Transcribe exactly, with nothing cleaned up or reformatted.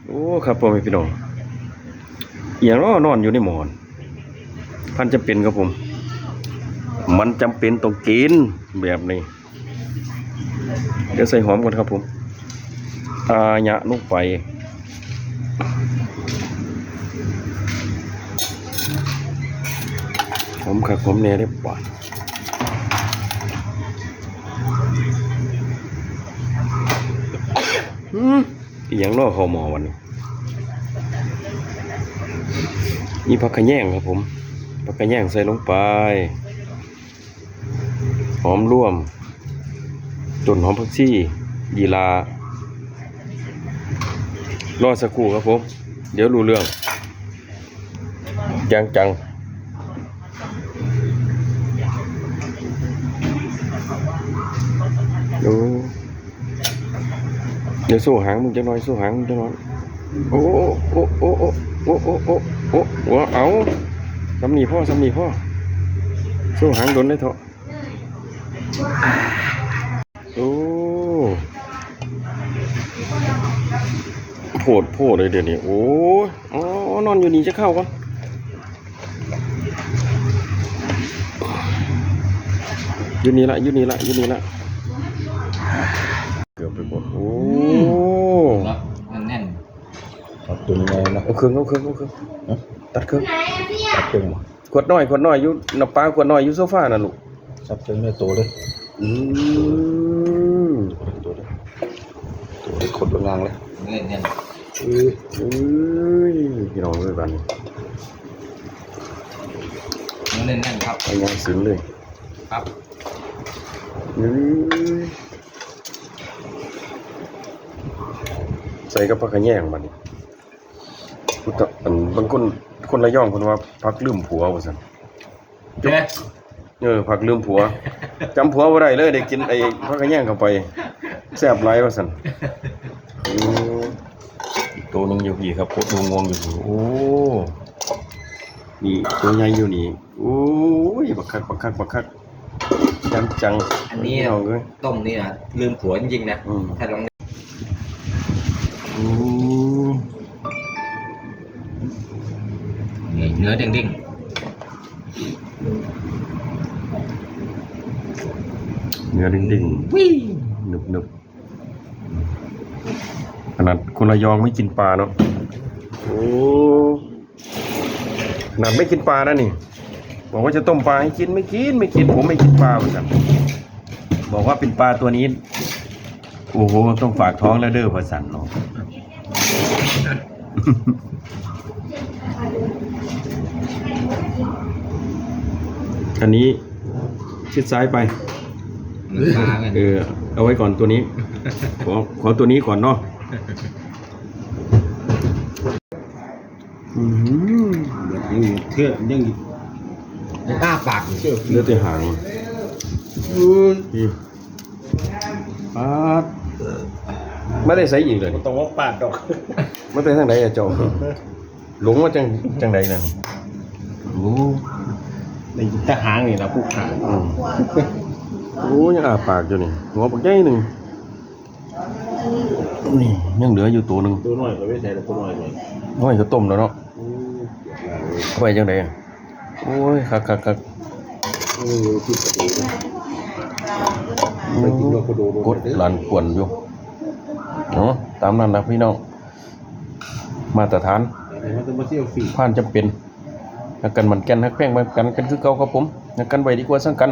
โอ้ ครับ พ่อแม่พี่น้อง อีหยังน้อนอนอยู่ในหม้อหั่น พันจำเป็นครับผม มันจำเป็นต้องกินแบบนี้ เดี๋ยวใส่หอมก่อนครับผม อายะลงไป หอมคักหอมแน่เด้อ บาด อืม อีหยังน้อเข้าหม้อวันนี้ มีผักขะแยงครับผม ผักขะแยงใส่ลงไป หอมรวม ต้นหอมผักชี ยีรา รอสักครู่ครับผม เดี๋ยวรู้เรื่อง จังจัง โอ้ เดี๋ยวสู้หางมึงจังหน่อย สู้หางมึงจังหน่อย โอ้ โอ้ โอ้ เอา สำนีพ่อ สำนีพ่อ สู้หางโดนได้เถาะ โอ้ โพดโพดเลยเดี๋ยวนี้ โอ้ย อ๋อ นอนอยู่นี่จะเข้าก่อน อยู่นี่ละ อยู่นี่ละ อยู่นี่ละ เกือบไปหมด โอ้ อืม เนาะ แน่นๆ เอาตัวนี้ไงนะ เอาเครื่อง เอาเครื่อง เอาเครื่อง ฮะ ตัดเครื่อง ตัดเครื่องบ่ ขวดน้อย ขวดน้อย อยู่ น้ำปลาขวดน้อย อยู่โซฟาน่ะลูก สับเครื่องเนื้อโตเลย อืม โตเลย โตเลย ขดลงงางเลย เล่นเนี่ย เอ้ย เอ้ย พี่น้องเอ้ย บาดนี้ เล่นแน่นครับ เอางานศิลป์เลย ครับ เอ้ย ใส่กับผักขะแยงบาดนี้ พุทธ อัน บางคน คนระยองเพิ่นว่าผักลืมผัวว่าซั่น เด้ เออ ผักลืมผัว จำผัวบ่ได้เลย ได้กินไอ้ผักขะแยงเข้าไป แซ่บหลายว่าซั่น อืม อีกตัวหนึ่งอยู่พี่ครับ โคตรงวงอยู่พี่ โอ้ นี่ตัวใหญ่อยู่นี่ โอ้ย บักคัก บักคัก บักคัก จังจัง อันนี้ พี่น้องเอ้ย ต้มนี่นะ ลืมผัวจริงๆนะ อืม ถ้าลอง อืม นี่เนื้อเด้งๆ เนื้อเด้งๆ วิ่ง หนึบๆ ขนาดคนระยองไม่กินปลาเนาะ โอ้ ขนาดไม่กินปลานะนี่ บอกว่าจะต้มปลาให้กิน ไม่กิน ไม่กิน ผมไม่กินปลา ว่าซั่น บอกว่าเป็นปลาตัวนี้ โอ้โห ต้องฝากท้องแล้วเด้อ ว่าซั่นเนาะ อันนี้ชิดซ้ายไป มันปลากัน เออ เอาไว้ก่อนตัวนี้ ขอ ขอตัวนี้ก่อนเนาะ อืม ยังเทือก ยัง ยังอ้าปากอยู่ เทือก เหลือแต่หาง อืม อืม ปาด มาแต่ไสอีกเลย บ่ต้องว่าปาดดอก มาแต่ทางใดอะเจ้า หลงมาจัง จังใดนั่น โอ้ ในทหารนี่ล่ะ ผู้ข้า อืม โอ้ ยังอ้าปากอยู่นี่ หัวบักใหญ่หนึ่ง นี่ยังเหลืออยู่ตัวหนึ่ง ตัวน้อยก็ไปใส่แล้ว ตัวน้อยเลย น้อยก็ต้มแล้วเนาะ อืม เอาไว้จังใดอะ โอ้ย คัก คัก คัก เออ คิดกระดูกนะ โอ้ ไปกินนอกกระดูกโดน กดหลานกวนอยู่ เนาะ ตามนั้นนะพี่น้อง มาตรฐาน แต่ว่าจะมาเที่ยวฟรี ผ่านจำเป็น ฮักกันหมั่นแก่น ฮักแพงหมั่นกัน กันคือเก่าครับผม ฮักกันไว้ดีกว่าซังกัน